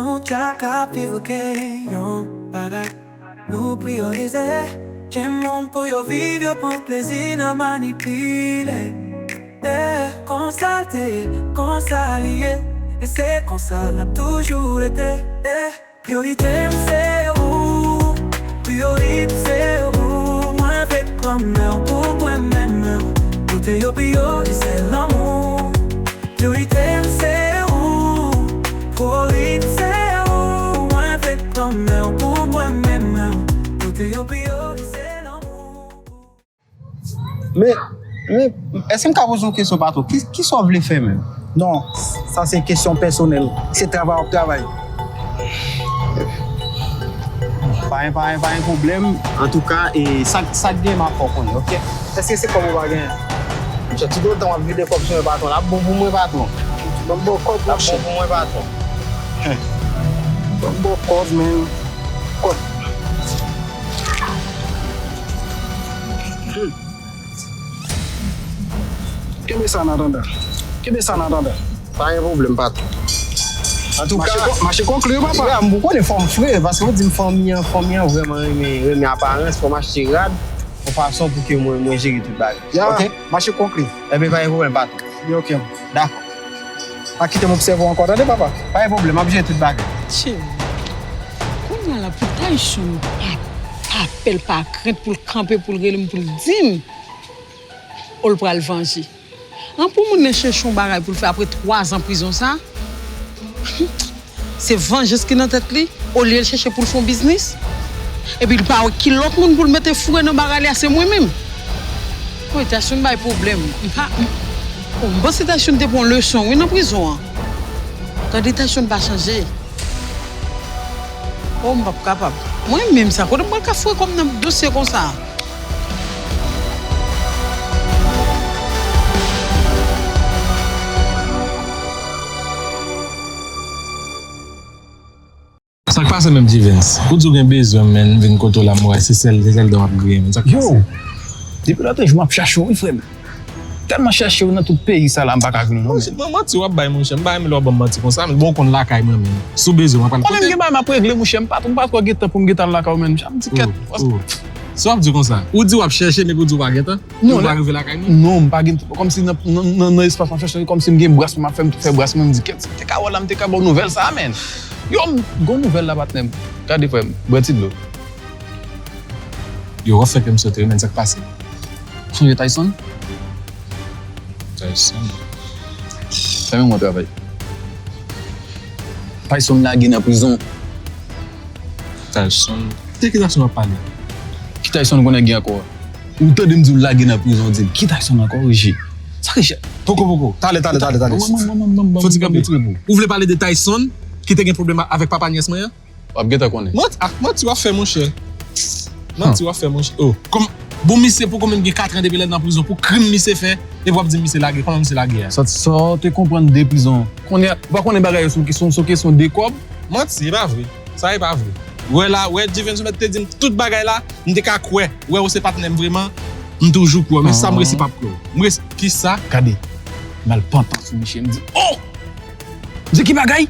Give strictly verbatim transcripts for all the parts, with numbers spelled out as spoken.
Nou chak ap viv gen yon bagay nou priyorize. Gen moun pou yo viv, yo pran plezi nan manipile. Eh, konsa l te ye, konsa li ye, e se konsa l ap toujou rete. Eh, priyorite m se ou, priyorite m se ou, mwen vle pran men w pou mwen menm. Kote yo priyorize lanmou. Priyorite m se ou, priyorite m se ou, mwen vle pran men w pou mwen menm. Kote yo priyorize lanmou. Men, men, èske m ka poze yon kesyon, patwon? Ki, kisa w vle fè menm? Non, sa se kesyon pèsonèl. Se travay w ap travay. Pa gen, pa gen, pa gen pwoblèm. Antouka, e, sa, sa k gen, m ap fè w konnen, oke? Èske se kòb ou pa genyen? Monchè, tout otan w ap vide kòb sou mwen, patwon, l ap bon pou mwen, patwon. Ban m ba w kòb, monchè. L ap bon pou mwen, patwon. Ban m ba w kòb, men. Kòb. Kenbe sa an atandan. Kenbe sa an atandan. Pa gen pwoblèm, patwon. Antouka, mache konkli wi, papa. Ya, m konnen fò m fre, paske ou di m fanmi an, fanmi an vrèman renmen, renmen aparans, fò m achte rad, yon fason pou ke mwen, mwen jere tout bagay. Ya, oke? Mache konkli. Enben, pa gen pwoblèm, patwon. Li oke. Dakò. Pa kite m obsève w ankò, tande, papa. Pa gen pwoblèm, m ap jere tout bagay. Cheri, kounye a la pou Tayson pa, pa pè l, pa krent pou l kanpe, pou l rele m, pou l di m, o l pral vanje. An pou moun nan chèche yon bagay pou l fè apre twa zan prizon sa, se vanjans ki nan tèt li, olye l chèche pou l fè yon biznis. Epi li pa wè ki lòt moun pou l mete foure nan bagay li a, se mwen menm. Woy, Tayson bay pwoblèm. M pa, m, bon, m panse Tayson te pran leson, wi, nan prizon an. Gade Tayson pa chanje. Oh, m p ap kapab. Mwen menm sa, kote m pral ka foure kò m nan dosye konsa? Sa k pase menm, Jivens? Ou di w gen bezwen m, men m vin kote w la, m wè se sèl, se sèl dan w ap griyen, men sa k pase? Yo! Depi lòtrejou m ap chache w, wi, frè m. Tèlman chèche w nan tout peyi sa la, m pa ka jwenn ou non, men. Manti w ap bay, monchè. M pa renmen lè w ap ban m manti konsa, men bon, w konn lakay mwen menm. Si w bezwen mwen, pral pote. Kòm m gen bagay m ap regle, monchè, m pa, m pa twò gen tan pou m gentan al lakay ou menm. M di kèt. Si w ap di konsa, ou di w ap chèche, men pou di w pa gen tan? Non, ou pa rive lakay mwen? Non, m pa gen, kòmsi nan, nan, nan, nan espas m ap chache, kòmsi m gen bras mwen, m ap fè, m fè bras mwen, m di kèt, m te ka wè w la, m te ka ba w nouvèl sa a, men. Yo, m, gwo nouvèl la, patnè m. Gade, frè m, bwè ti dlo. Yo, w ap fè kè m sote wi, men sa k pase? Ou sonje Tayson? Tayson. Fè men mwen travay. Tayson lage nan prizon. Tayson? De ki Tayson w ap pale? Ki Tayson ou konnen gen ankò a? Ou tande m di w lage nan prizon, w di m ki Tayson ankò, Reji? Sa Reji? Poko, poko. Talè, talè, talè, talè. Fò ti kanpe. Ou vle pale de Tayson ki te gen pwoblèm avèk papa nyès mwen an? W ap gentan konnen. Manti, ak manti w ap fè, monchè. Manti w ap fè, monchè. Oh, kòm, bon, misye poko menm gen katran depi lè l nan prizon pou krim misye fè, epi w ap di m misye lage. Kòman misye lage a? Sa, sa w te konprann de prizon. Kounye a, ou pa konnen bagay yo se yon kesyon, se yon kesyon de kòb? Manti, e pa vre. Sa e pa vre. Wè la, wè Jivens ou mèt te di m tout bagay la, m te ka kwè. Wè ou se patnè m vrèman, m toujou kwè w. Men sa m resi p ap kwè w. M resi, kisa? Gade, m al pantan sou misye, m di, oh! M di, ki bagay?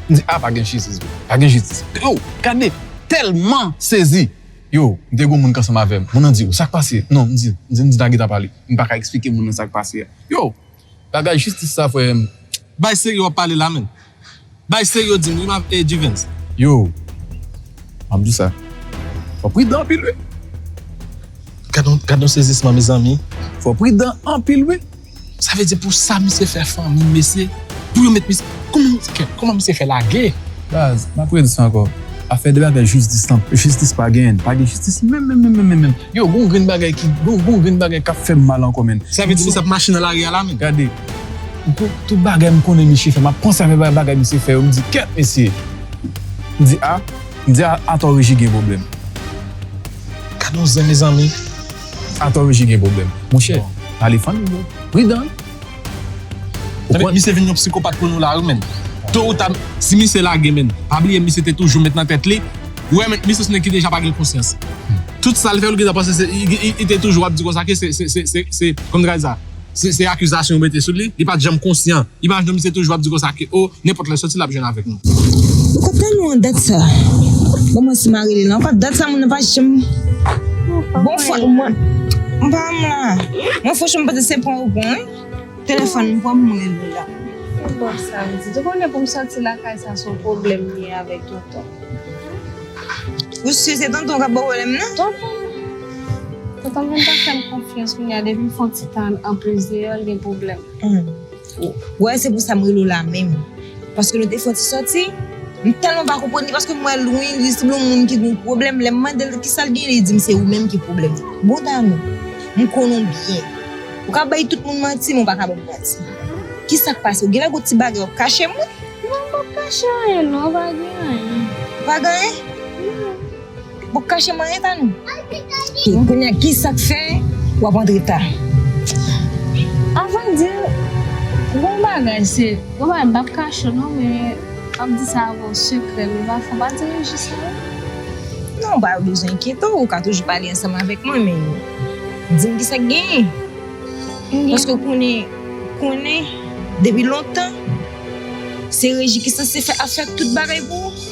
M di, a, pa gen jistis vre. Pa gen jistis. Yo, gade, tèlman sezi. Yo, m te gen yon moun k ansanm avè m. Moun nan di, yo, sa k pase? Non, m di, m di, m di n a gentan pale. M pa ka eksplike moun nan sa k pase a. Yo, bagay jistis sa, frè m. Bay serye w ap pale la, menn. Bay serye w di m, wi, m ap, eh, Jivens. Yo, m ap di w sa. Fò w pridan anpil, wi. Gad yon, gad yon sezisman, mezanmi. Fò w pridan anpil, wi. Sa vle di pou sa misye fè fanmi mesye, pou yo met misye, kòman misye, kòman misye fè lage? Baz, m ap redi sa ankò. Afè de bagay jistis lan, jistis pa genyen, pa gen jistis menm, menm, menm, menm, menm. Yo, gon grenn bagay ki, gon, gon grenn bagay k ap fè m mal ankò, menn. Sa vle di misye ap mache nan lari a la, menn? Gade, pou tout bagay m konnen misye fè, m ap panse avèk bagay, bagay misye fè yo, m di, kèt, mesye. M di, a, m di, a, atò Reji gen pwoblèm. Gad yon zen, mezanmi. Atò Reji gen pwoblèm. Monchè, pa defann li, bro. Pridan, wi. Tande, misye vin yon psikopat pou nou la, wi, menn. To ou ta, si misye lage, menn, pa bliye misye te toujou met nan tèt li. Ou wè, menn, misye se nèg ki deja pa gen konsyans. Tout sa l fè, ou gentan panse se, li, li, li te toujou ap di konsa ke se, se, se, se, se, kòman yo di sa? Se, se akizasyon yo mete sou li. Li pa t janm konsyan. Imajine w, misye toujou ap di konsa ke, o, nenpòt lè soti, l ap jwenn avèk nou. Ou konn tèlman yon dat sa. Bon, mwen si m a rele la ankò, dat sa moun nan pa janm. Bon, fwa mwen, m pa m la. Mwen franchman, m panse se pran ou pran, wi. Telefòn m pran, m rele la. Bon, sa vle di, ou konnen pou m sòti lakay sa, se yon pwoblèm m ye avèk tonton. Ou si se tonton k ap ba w pwoblèm nan? Tonton. Tonton vin pa fè m konfyans kounye a, depi m fè yon ti tan anplis deyò, l gen pwoblèm. Hmm. Ou wè, se pou sa m rele w la menm. Paske nou te fè yon ti sòti, m tèlman pa konprann li, paske m wè l, wi, li sanble yon moun ki gen pwoblèm. Lè m mande l kisa l gen, li di m se ou menm ki pwoblèm. Bon, Tanou, m konnen w byen. Ou ka bay tout moun manti, men ou pa ka ban m manti. Kisa k pase? Ou gen lè gon ti bagay w ap kache m, wi? Non, m p ap kache anyen, non, pa gen anyen. Pa gen anyen? Non. Ou p ap kache m anyen, Tanou? Kounye a, kisa k fè w ap antre ta? Avrèdi, gon bagay, se, gon bagay, m p ap kache w, non, men m ap di sa avè w sekrè, men pafwa, w pa di Reji sa, non. Non, w pa bezwen enkyete w, ou ka toujou pale ansanm avèk mwen, men di m kisa k genyen. Paske w konnen, konnen, depi lontan, se Reji ki sanse fè, ap fè tout bagay pou ou.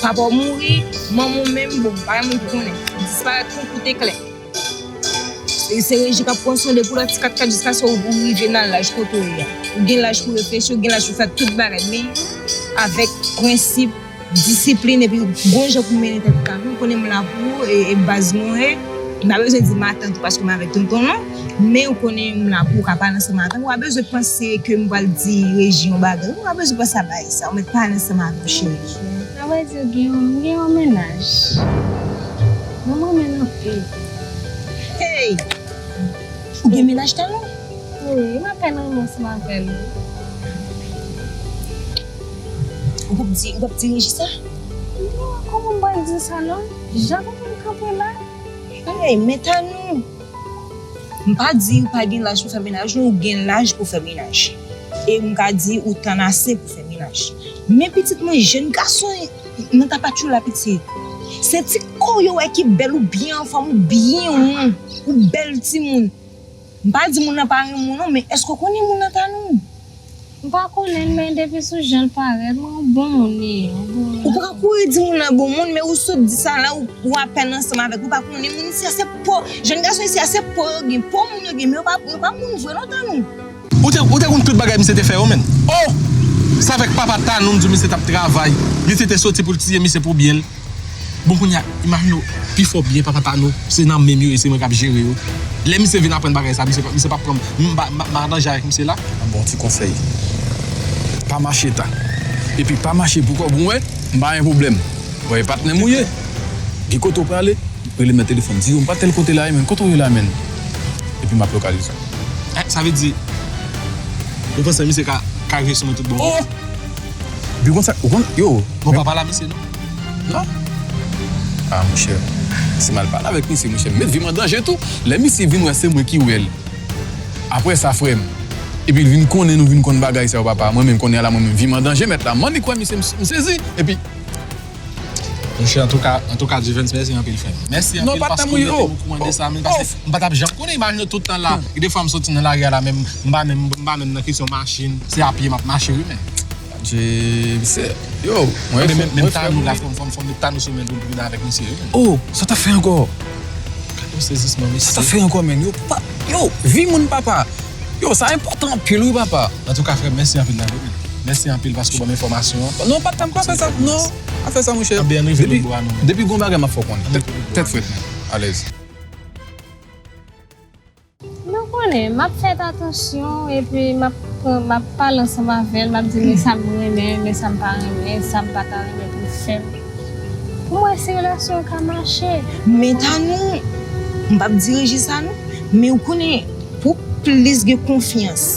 Papa w mouri, manman w menm, bon, pa gen moun ki konnen. Disparèt kon kout eklè. Se, se Reji k ap pran swen de pou la ti kat kat jiskaske w rive nan laj kote w ye a. Ou gen laj pou reflechi, ou gen laj pou fè tout bagay, men avèk prensip, disiplin epi gon jan pou mennen tèt ou kanmenm. Ou konnen m la pou ou, e, e baz mwen ye. M pa bezwen di matant ou paske m avèk tonton non. Men ou konnen m la pou ou ka pale ansanm avè m. Ou pa bezwen panse ke m pral di Reji yon bagay. Ou pa bezwen panse a bagay sa. Ou mèt pale ansanm avè m, cheri. Avrèdi, gen yon, gen yon mennaj. Mwen, m renmen l anpil. Hey! Ou gen mennaj, Tanou? Wi, m apèn renmen ansanm avè l. Ou p ap di, ou p ap di Reji sa? Non, kòman m pral di sa non? Jan pou m kanpe la? Hey, men Tanou, m pa di ou pa gen laj pou fè mennaj, non, ou gen laj pou fè mennaj. E m ka di ou tann ase pou fè mennaj. Men pitit mwen, jèn gason nan Tapachula, pitit. Se ti kò w yo wè ki bèl, ou byen anfòm, ou byen won, ou bèl timoun. M pa di moun nan pa renmen w non, men èske w konnen moun nan, Tanou? M pa konnen l, men depi sou jan l parèt, mwen, yon bon moun li ye, yon bon moun. Ou pa ka kouri di moun nan bon moun, men ou sot di sa la, ou, ou apèn ansanm avèk li, ou pa konnen moun isi a, se po, jèn gason isi a, se po yo gen, po moun yo gen, men yo pa, yo pa moun vre non, Tanou. Ou te, ou te konn tout bagay misye te fè yo, menm. Oh! Se avèk papa Tanou m di w misye t ap travay. Misye te soti pou l tiye misye pou byen l. Bon, kounye a, imajine w, pifò byen papa Tanou, se nan men m yo ye, se mwen k ap jere yo. Lè misye vin aprann bagay sa, misye, misye p ap pran m, m pa, m pa, m pa an danje avèk misye la. Mwen ba w ti konsèy. Pa mache ta. Epi pa mache pou kòb ou, wè, m pa gen pwoblèm. Wè, e patnè m ou ye. Gen kote w prale, rele m nan telefòn, di yo, m pa tèl kote la, men kote w ye la, men. Epi m ap lokalize w. Eh, sa vle di, ou panse misye ka, ka rive sou mwen tout bon? Oh! Epi konsa, ou konn, yo. Bon, papa la, misye, non? Non. Ah, monchè, si m al pale avèk misye, monchè, m met vi m an danje tou. Lè misye vin wè se mwen ki wè l. Apre sa, frè m. Epi l vin konnen nou vin konn bagay sa yo, papa. Mwen menm konnen la, mwen menm vi m an danje, mèt la. Mwen li kwè misye, m, m sezi. Epi Monchè, antouka, antouka, Juvens, mèsi anpil, frè m. Mèsi anpil paske w mete m okouran de sa menm, paske m pa t ap janm konnen, imajine tout tan la. Gen de fwa m soti nan lari a la, men m pa menm, m pa menm nan kesyon machin, se a pye m ap mache wi, men. Adje, misye, yo, mwen menm, menm Tanou la, fò m, fò m, fò m met Tanou sou men l pou m vin avèk misye wi, men. Oh, sa w t ap fè ankò? Gad yon sezisman, mesye. Sa w t ap fè ankò, men? Yo, pa, yo, vi moun, papa. Yo, sa enpòtan anpil wi, papa. Antouka, frè m, mèsi anpil la wi, men. Mèsi anpil paske w ban m enfòmasyon an. Non, pa, pa fè sa, non. Pa fè sa, monchè. Anben, ann rive lòt bò a, non. Depi gon bagay, m ap fè w konnen. Tèt, tèt frèt, men. Alèz. Nou konnen, m ap fè atansyon, epi m ap pran, m ap pale ansanm avè l, m ap di, men sa m renmen, men sa m pa renmen, sa m pa ta renmen pou l fè m. Pou mwen, si relasyon an ka mache. Men Tanou, m p ap dirije sa, non. Men ou konnen, pou plis gen konfyans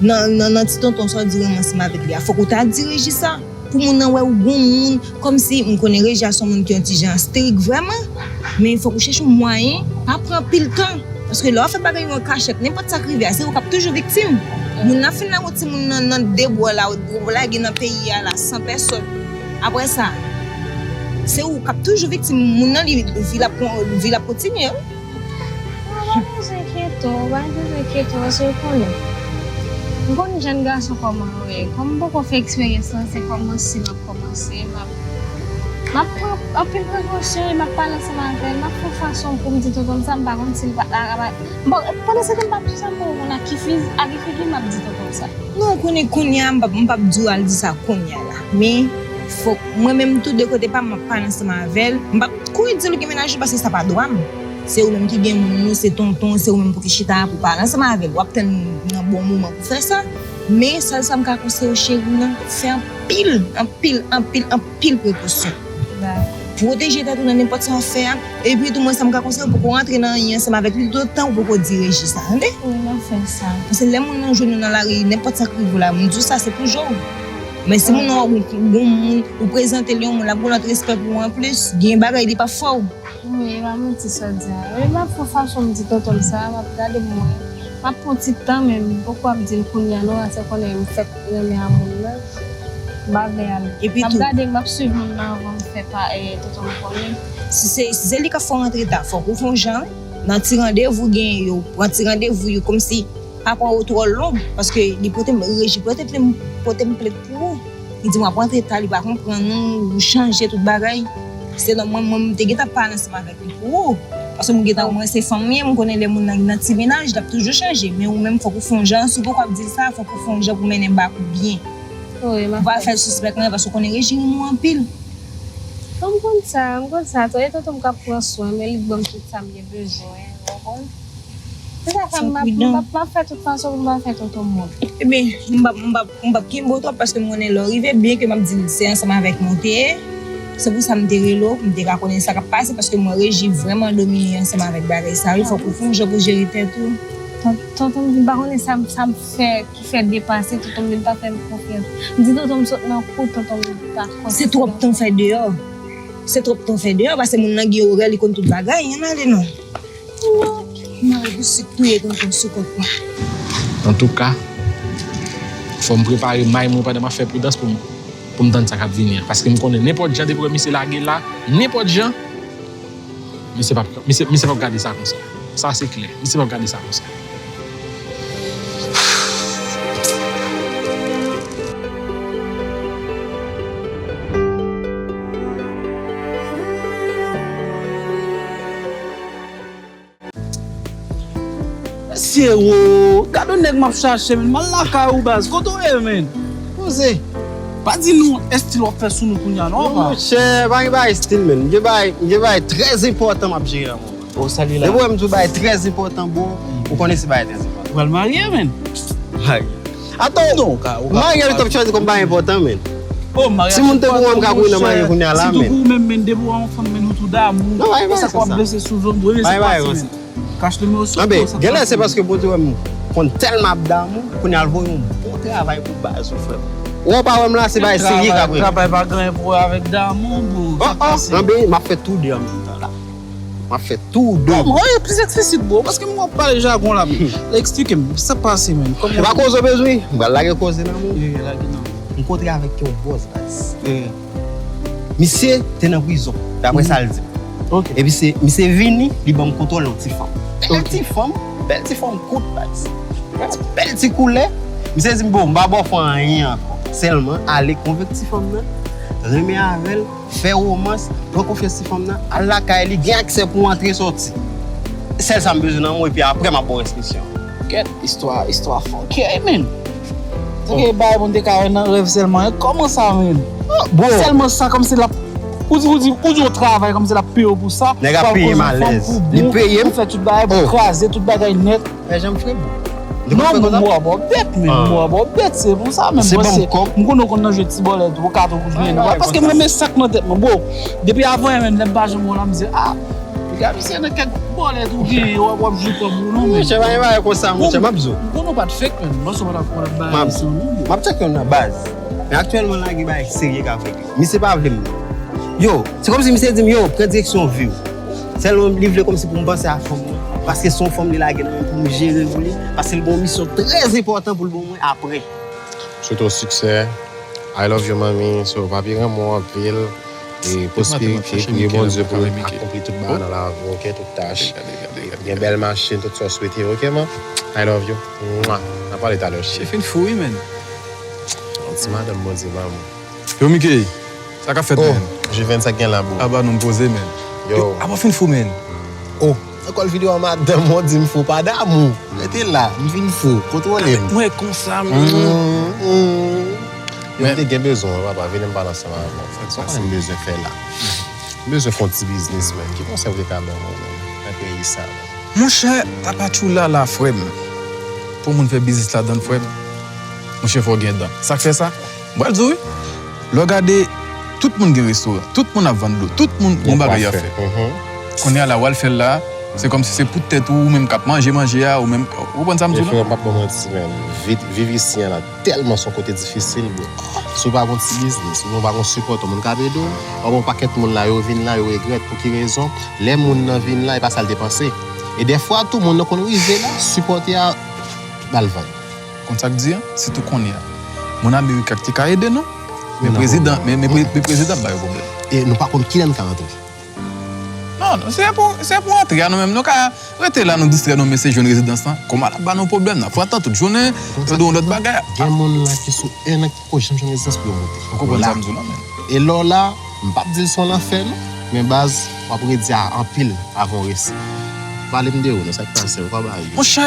nan, nan, nan ti tonton sa w di renmen ansanm avèk li a, fòk ou ta dirije sa. Pou moun nan wè ou gon moun, kòmsi m konnen Reji a se yon moun ki yon ti jan strik vrèman, men fòk ou chèche yon mwayen, pa pran anpil tan. Paske lè w ap fè bagay yo an kachèt, nenpòt sa k rive a, se ou k ap toujou viktim. Moun nan fin lage yon timoun nan, nan de bò la, ou lage nan peyi a la, san pèsòn. Apre sa, se ou k ap toujou viktim. Moun nan, li, vi l ap, vi l ap kontinye, wi. Non, ou pa bezwen enkyete w, ou pa bezwen enkyete w, paske w konnen. M konn jèn gason kòman yo ye. Kòm m poko fè eksperyans lan, se kòmanse m ap kòmanse. M ap, m ap pran anpil prekosyon e m ap pale ansanm avè l. M ap fè yon fason pou m di tonton m sa, m pa konn si l pa ta ka ba. Bon, pandan se tan m p ap di sa, m poko konn ak ki fiz, ak ki figi m ap di tonton m sa. Non, ou konnen kounye a, m p ap, m p ap di w al di sa kounye a la. Men, fòk, mwen menm tou de kote pa m, m ap pale ansanm avè l. M p ap kouri di l ou gen mennaj ou paske sa pa dwa m. Se ou menm ki gen moun ou, se tonton, se ou menm pou ki chita pou pale ansanm avè l. W ap tann nan bon moman pou fè sa. Men, sèl sa m ka konseye w, cheri m nan, fè anpil, anpil, anpil, anpil prekosyon. Dakò. Pwoteje tèt ou nan nenpòt sa w ap fè a. Epi tou, mwen, sa m ka konseye w, poko rantre nan anyen ansanm avèk li toutotan ou poko dirije sa, tande? Wi, m ap fè sa. Paske lè moun nan jwenn ou nan lari, nenpòt sa k rive w la, m di w sa, se pou jwe w. Men si moun nan wè w gon moun, ou prezante l yon moun, l ap gen lòt respè pou ou anplis, gen bagay li p ap fè w. Wi, e pa manti sa w di a. Wi, m ap fè fason m di tonton m sa, m ap gade pou mwen. M ap pran ti tan, men m poko ap di l kounye a non, paske konnen m fèk renmen a moun nan. M pa vle al. Epi tou, m ap gade, m ap swiv moun nan anvan m fè pa, eh, tonton m konnen. Si se, si se li k ap fè w rantre ta, fòk ou fè yon jan, wi. Nan ti randevou genyen yo, pran ti randevou yo, kòmsi pa pran yo twò long, paske li pote m, Reji pote plent, pote m plent pou ou. Li di m w ap rantre ta, li pa konprann ou, ou chanje tout bagay. Se non, mwen, mwen, m te gentan pale ansanm avèk li pou ou. Paske m gentan, mwen se fanm m ye, m konnen lè moun nan nan ti mennaj, l ap toujou chanje. Men ou menm, fòk ou fè yon jan, si w poko ap di l sa, fòk ou fè yon jan pou mennen bak ou byen. Wi, m ap fè. Ou pa fè l sispèk anyen, paske ou konnen Reji renmen w anpil. Bon, m konn sa, m konn sa. Tonton, e tonton m k ap pran swen m, e li k ban m tout sa m gen bezwen, ou konprann? Se sa fè m, m ap, m ap, m ap fè tout fason pou m pa fè tonton m wont. Ebyen, m p ap, m p ap, m p ap kenbe w twòp paske m konnen lè w rive, byen ke m ap di l se ansanm avèk mwen w te ye. Se pou sa m te rele w, pou m te ka konnen sa k ap pase, paske m wè Reji vrèman domine ansanm avèk bagay sa yo. Fòk ou fè yon jan pou jere tèt ou. Ton-, tonton m vin pa konnen sa m, sa m fè ki fè depase, tonton m vin pa fè m konfyans. M di tonton m sot nan kou, tonton m pa konn. Se twòp tan w fè deyò. Se twòp tan w fè deyò, paske moun nan gen orè, li konn tout bagay, ann ale non. Mwen, mwen, sik touye tonton sou kont mwen. Antouka, fò m prepare may mwen pandan m ap fè pridans pou m, pou m tann sa k ap vini an. Paske m konnen nenpòt jan depi w wè misye lage la, nenpòt jan, misye p ap, misye, misye p ap gade sa konsa. Sa se klè, misye p ap gade sa konsa. Mesye wo, gade yon nèg m ap chache, men m al lakay ou baz, kote w ye, men? Poze. Pa di nou estil w ap fè sou nou kounye a non, papa. Monchè, pa gen bagay estil, men. M gen bagay, m gen bagay trè enpòtan m ap jere an moman. O, sa li la. Depi w wè m di w bagay trè enpòtan, bro, ou konnen se bagay trè enpòtan. Ou pral marye, men. Ay. Ato, non, ou ka, ou ka, marye ou t ap chwazi kòm bagay enpòtan, men. O, maryaj se enpòtan, monchè. Timoun tankou mwen, m ka kouri nan marye kounye a la, men. Sitou pou ou menm, men, depi w wè yon fanm, men, ou tou damou. Non, pa gen bagay konsa. Sa k ap blese sou zòn, ou renmen sa k pase, men. Kache nimewo sou tou, sa k pase. Anben, genlè se paske Bondye wè m konn tèlman ap damou, kounye a l voye yon bon travay pou baz ou, frè m. Ou pa wè m la, se bagay serye k ap regle. Travay, travay pa gen anyen pou wè avèk damou, bro. Sa k pase. Anben, m ap fè tou de an menm tan la. M ap fè tou de. Kòman? Wi, plis eksplisit, bro, paske m wè w ap pale jagon la, men. Eksplike m, sa k pase, men? Kòman? Se pa koze w bezwen, m pral lage koze nan men w. Wi, lage nan men w. M kontre avèk yon bòs, baz. Wi. Misye te nan prizon, daprè sa l di m. Ok. Epi se, misye vini, li ban m kontwòl yon ti fanm. Bèl ti fanm, bèl ti fanm kout, baz. Bèl ti koulè. Misye di m, bon, m pa ba w fè anyen ankò. Sèlman, ale konvenk ti fanm nan, renmen avè l, fè womans, pran konfyans ti fanm nan, al lakay li, gen aksè pou antre sòti. Sèl sa m bezwen nan men w, epi apre m ap ba w enstriksyon. Kèt, istwa, istwa fòkè, men. Se ke bay pou n te ka wè nan rèv sèlman, kòman sa, men? Bro. Sèlman sa, kòmsi l ap, ou di, ou di, ou di w travay, kòmsi l ap peye w pou sa. Nèg ap peye m alèz. Li peye m pou fè tout bagay, pou kraze tout bagay nèt. Fè jan m fre, bro. Non, mwen, mwen wè w bèt, men. Mwen wè w bèt, se pou sa menm. Se bon, kòb. M konnen w konn nan jwe ti bòlèt, ou ka tou jwe nan. Paske mwen, men sa k nan tèt mwen, bro. Depi avan yè menm, lè m pa janm wè w la, m di, a, piga misye nan kèk bòlèt ou genyen, w ap, w ap jwe kòb ou non, men. Monchè, pa gen bagay konsa, monchè, m ap di w. M konnen w pa t fake, men. Lòske w pa t ap, w pa t ap bay sa, non, men. M ap tcheke yon nan baz. Men aktyèlman la, gen bagay serye k ap regle. Misye pa vle m. Yo, se kòmsi misye di m, yo, pran direksyon vi w. Sèlman li vle kòmsi pou m panse a fanm nan. Paske se yon fanm li lage nan men pou m jere pou li. Paske li gen yon misyon trè enpòtan pou l ban mwen apre. Swete w siksè. I love you, manmi. So, papi renmen w anpil. E pwosperite, priye Bondye pou l akonpli tout bagay nan lavi w, ok? Tout tach. Gen bèl machin, tout sa w swete, ok, man? I love you. Mwa. N a pale talè, cheri. Cheri fin fou, wi, menn. Yon ti madanm, Bondye ba mwen. Yo, Mickey, sa k ap fèt, menn? Oh, Juven, sa k gen la, bro? Aba nou, m poze, menn. Yo. Aba fin fou, menn. Oh, nan kòl videyo a, madanm, ou di m fou, pa damou. Rete la, m vin fou. Kontwole m. Mwen konsa, menn. Yo, m te gen bezwen, papa, vini m pale ansanm avè w. Sa k pase? Sa m bezwen fè la? M bezwen fè yon ti biznis, menn. Ki konsèy ou te ka ban mwen, menn, nan peyi sa, menn? Monchè, Tapatchoula la, frè m. Pou moun fè biznis ladan l, frè m, monchè, fò w gen dan. Sa k fè sa? M pral di w, wi. Lè w gade, tout moun gen restoran, tout moun ap vann dlo, tout moun gon bagay y ap fè. Kounye a la, w al fè l la, se kòmsi se pou tèt ou, ou menm k ap manje manje a, ou menm, ou konprann sa m di w la? Frè, m p ap ba w manti, menn. Viv, viv isi a la, tèlman se yon kote difisil, bro. Si w pa gon ti biznis, si w pa gon sipòtè, moun k ap ede w, w ap wè yon pakèt moun la, yo vin la, yo regrèt. Pou ki rezon? Lè moun nan vin la, e pa sa l te panse. E dèfwa tou, moun nan konn rive la, sipòtè a, ba l vag. Konn sa k di a? Sitou kounye a. Moun Amerik ak te ka ede nou, men prezidan, men, men pre-, men prezidan ap ba yo pwoblèm. E nou pa konn kilè n ka rantre. Non, non, se pou, se pou antre a nou menm. Nou ka rete la, nou distrè nou, men se jwenn rezidans lan. Kòman l ap ba nou pwoblèm nan? Pran tan tout jounen, yo di yon lòt bagay. Gen moun la ki sou en an ki poko janm jwenn rezidans pou yo monte. Ou konprann sa m di w la, menn? E lè w la, m p ap di l se yon lanfè, non. Men baz, w ap redi a anpil avan w resi. Pale m de ou, non, sa k pase, ou pa bay. Monchè,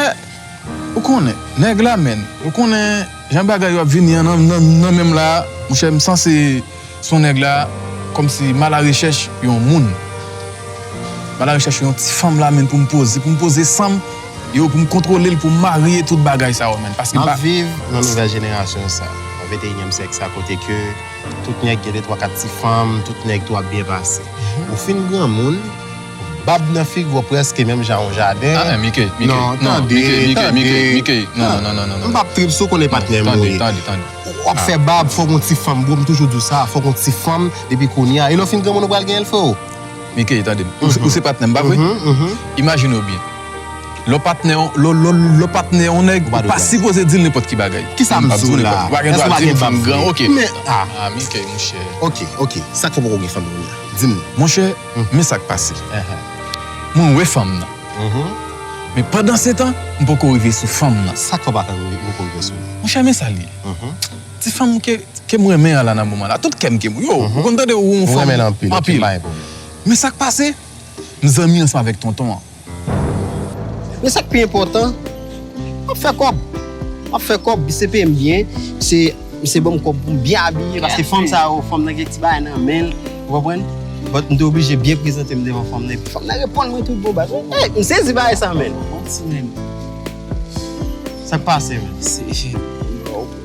ou konnen, nèg la, menn, ou konnen jan bagay yo ap vini an nan, nan, nan men m la, monchè, m sanse se yon nèg la, kòmsi m a la rechèch yon moun. M a la rechèch yon ti fanm la, menn, pou m poze, pou m poze san m, yo, pou m kontwole l, pou m marye, tout bagay sa yo, menn. Paske m pa... N ap viv nan nouvèl jenerasyon sa, nan venteyinyèm syèk sa, kote ke tout nèg gen de twa kat ti fanm, tout nèg tou ap byen pase. Ou fin granmoun, bab nan figi w prèske menm jan yon jaden. Ah, Mickey, Mickey. Non, tande, Mickey, tande. Mickey, Mickey. Non, non, non, non, non. M p ap trip si w konnen patnè m ou ye. Tande, tande, tande. W ap fè bab, fò w gon ti fanm, bro, m toujou di w sa, fò w gon ti fanm, depi kounye a. E lè w fin granmoun, ou pral genyen l, freo. Mickey, tande m. Ou se, ou se patnè m, pa vre? Imajine w byen. Lè w patnè, lè, lè, lè w patnè yon nèg, ou pa sipoze di l nenpòt ki bagay. Kisa m di w la? Ou pa gen dwa di m fanm gran, ok. Men, ah. Ah, Mickey, monchè. Ok, ok. Sa k fè w poko gen fanm kounye a? Di m. Monchè, men sa k pase. Mwen wè fanm nan. Men pandan se tan, m poko rive sou fanm nan. Sa k fè w pa ka rive, poko rive sou li? Monchè, men sa l ye. Ti fanm ke, ke m renmen an la nan moman la. Tout kè m ke m, yo, ou konn tande ou yon fanm anpil. Men sa k pase, m zanmi ansanm avèk tonton an. Men sa k pi enpòtan, m ap fè kòb. M ap fè kòb, misye peye m byen, se, misye ban m kòb pou m byen abiye, paske fanm sa yo, fanm nan gen ti bagay nan men l, ou konprann? But m te oblije byen prezante m devan fanm nan, epi fanm nan reponn mwen tout bon baz. Hey, m sezi bagay sa, menn. Manti, menn. Sa k pase, menn? Se, m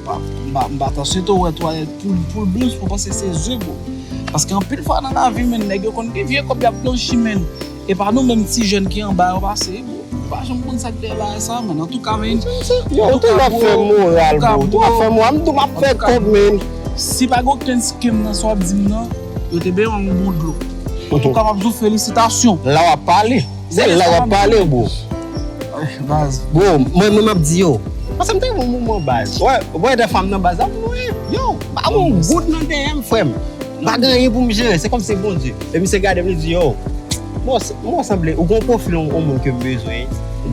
pa, m pa, m pa tansyon tou wè twalèt poul, poul bous pou panse se ze, bro. Paske anpil fwa nan lavi, menn, nèg yo konn gen vye kòb y ap blanchi, menn. E pa nou menm ti jèn ki anba yo pase, bro. Ou pa janm konn sa k dèyè bagay sa, menn. Antouka, menn. Yo, ou te ap fè moral, bro. Ou te ap fè moral. M tou m ap fè kòb, menn. Si pa gen okenn skem nan sa w ap di m nan, yo te benyen w yon bon dlo. Antouka, m ap di w felisitasyon. La w ap pale. Se la w ap pale, bro. Baz. Bro, mwen menm ap di yo. Paske m te yon moman baz. Wè, wè de fanm nan baz ap mwen. Yo, pa yon goud nan dèyè m, frè m. M pa gen anyen pou m jere, se kòmsi Bondye. E misye gade m, li di, yo, mwen sanble, ou gon pwofil yon, yon moun ke m bezwen.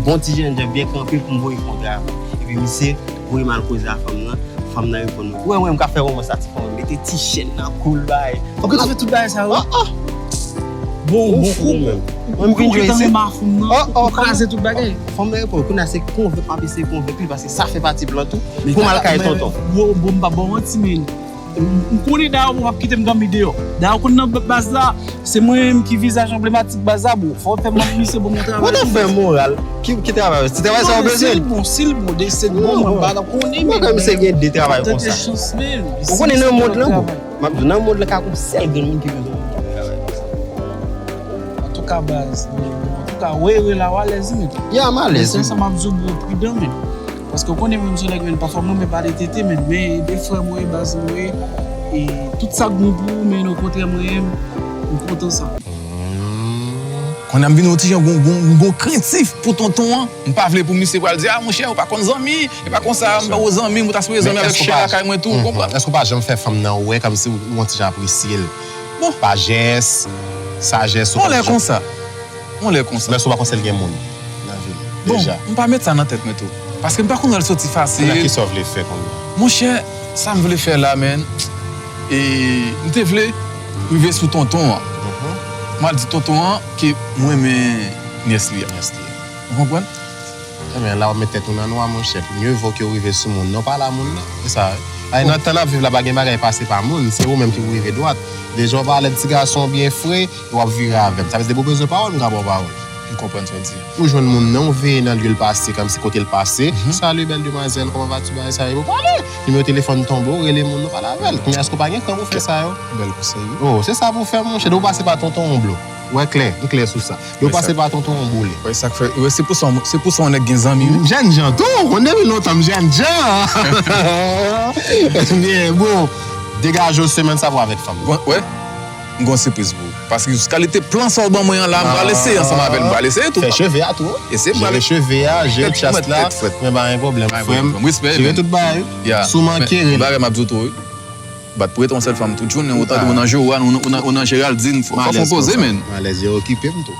Bon ti jènjan byen kanpe pou m voye fè yon travay. Epi misye voye m al koze a fanm nan. Fanm nan reponn mwen. Ou wè mwen, m ka fè romans a ti fanm, mete ti chèn nan kou l, bay. Ou gentan fè tout bagay sa yo? Ah, ah. Bon, bon kou. Mwen, m vin jwe isit. Ou gentan renmen fanm nan, ou kraze tout bagay. Fanm nan reponn, kounye a se konvenk, m ap eseye konvenk li, paske sa fè pati plan tou. Pou m al kay tonton. Bon, bon, m pa ba w manti, men. M konnen dayè ou p ap kite m dòmi deyò. Dayè ou konn nan baz la, se mwen menm ki vizaj anblematik baz la, bro. Fò w fè m ap misye bon, bon travay. Ou ta fè moral. Ki, ki travay? Ti travay sa w bezwen? Si l bon, si l bon, de se bon, mwen pa konnen, men. Mwen kwè misye gen de travay konsa. Tante chans, men. Ou konnen nan mond lan, bro. M ap di w, nan mond lan, ka gon sèl grenn moun ki bezwen yon moun ki travay konsa. Antouka, baz, antouka, wè, wè la, w alèz, men. Ya, m alèz, wi. Se sa m ap di w, bro, pridan, men. Paske w konnen menm se nèg menm, pafwa mwen menm pale tete menm, men de frè mwen, baz mwen, e tout sa k bon pou ou, men okontrè mwen, m kontan sa. Kounye a m vin yon ti jan gon, gon, gon krentif pou tonton an. M pa vle pou misye pral di, a, monchè, ou pa konn zanmi, e pa konsa, m pa yon zanmi, ou ta sipoze zanmi avèk chè lakay mwen tou, ou konprann? Èske w pa janm fè fanm nan wè kòmsi ou yon ti jan apresye l? Bon. Pa jès, sajès, ou pa janm. Yon lè konsa. Yon lè konsa. Men si w pa konsa l gen moun nan vi l. Bon, deja. M pa met sa nan tèt mwen tou. Paske m pa konn wè l soti fasil. Kounye a, kisa w vle fè kounye a? Monchè, sa m vle fè la, menn, e m te vle rive sou tonton an. Mhm. M al di tonton an ke m renmen nyès li a. Nyès li a. Ou konprann? Ebyen, la w ap met tèt ou nan nwa, monchè. Mye vo ke w rive sou moun nan, w pale a moun nan. Se sa, wi. Ay, nan tan n ap viv la, pa gen bagay pase pa moun. Se ou menm ki pou rive dwat. Deja, w pale ti gason byen fre, w ap vire avè m. Sa vle di, depi w bezwen pawòl, m ka ba w pawòl. M konprann sa w di. Ou jwenn moun nan, ou veye nan lye l pase, kòmsi kote l pase. Mhm. Salut, belle demoiselle, comment vas-tu? Bagay sa yo, pale. Nimewo telefòn tonbe, w rele moun nan, pale avè l. Kounye a, èske w pa gen kran pou fè sa yo? Bèl konsèy, wi. Oh, se sa pou fè, monchè. Depi w pase pa tonton, w blo. Ou wè klè, m klè sou sa. Depi w pase pa tonton, w boule. Wi, sa k fè, wi, se pou sa, se pou sa yon nèg gen zanmi, wi. M jènjan tou, konn depi lontan, m jènjan. Byen, bon, degaje w semèn sa pou avèk fanm. Bon, wè. M gon sipriz pou ou. Paske kalite plan sa w ban mwen an la, m pral eseye ansanm avè l. M pral eseye tou. Fè cheve a tou. Eseye m pral. Jere cheve a, jere chas la. Mwen pa gen pwoblèm, frè m. Respè, jere tout bagay. Si w manke, rele. Bagay m ap di w tou, wi. Bat pou rete yon sèl fanm tout jounen, ou tande, ou nan Joanne, ou nan, ou nan, ou nan Geraldine, fò, fò fè yon poze, menn. Alèz, yo okipe m tou.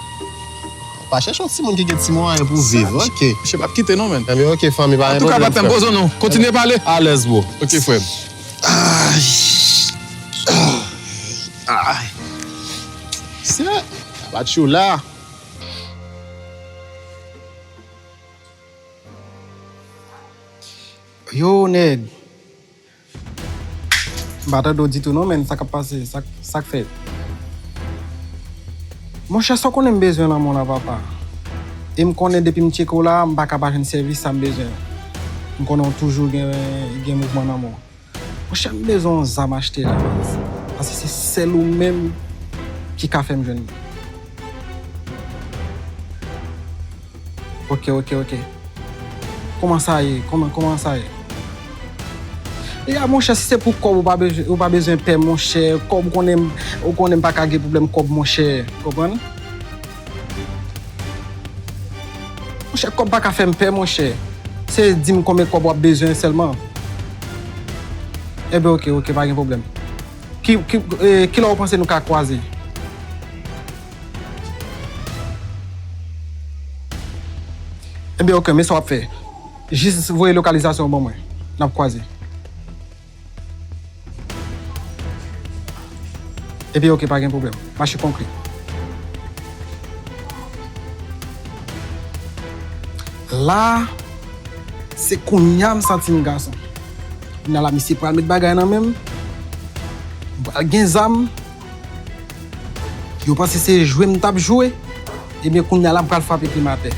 Pa chèche yon timoun ki gen ti mwayen pou viv, ok. Misye p ap kite non, menn. Ebyen, ok, fanmi, pa gen pwoblèm, frè m. Antouka, patnèm, poze w non. Kontinye pale. Alèz, bro. Ok, frè m. Ay. Ay. Se, pa tchou la. Yo, nèg. M pa tande w ditou non, menn, sa k ap pase, sa, sa k fèt? Monchè, sa w konnen m bezwen nan men w la, papa. E m konnen depi m tcheke w la, m pa ka pa jwenn sèvis sa m bezwen. M konnen w toujou gen, gen mouvman nan men w. Monchè, m bezwen yon zam achte la, baz. Paske se sèl ou menm ki ka fè m jwenn li. Ok, ok, ok. Kòman sa ye? Kòman, kòman sa ye? Ya, monchè, si se pou kòb, ou pa bezwen, ou pa bezwen pè, monchè. Kòb, ou konnen, ou konnen m pa ka gen pwoblèm kòb, monchè. Konprann? Monchè, kòb pa ka fè m pè, monchè. Se di m konbyen kòb w ap bezwen sèlman. Enben, ok, ok, pa gen pwoblèm. Ki, ki, eh, kilè w panse nou ka kwaze? Enben, ok, men sa w ap fè. Jis voye lokalizasyon w ban mwen. N ap kwaze. Epi, ok, pa gen pwoblèm. Mache konkre. La, se kounye a m santi m gason. Kounye a la, misye pral met bagay nan men m. M pral gen zam. Yo panse se jwe m t ap jwe. Ebyen, kounye a la, m pral frape pye m atè.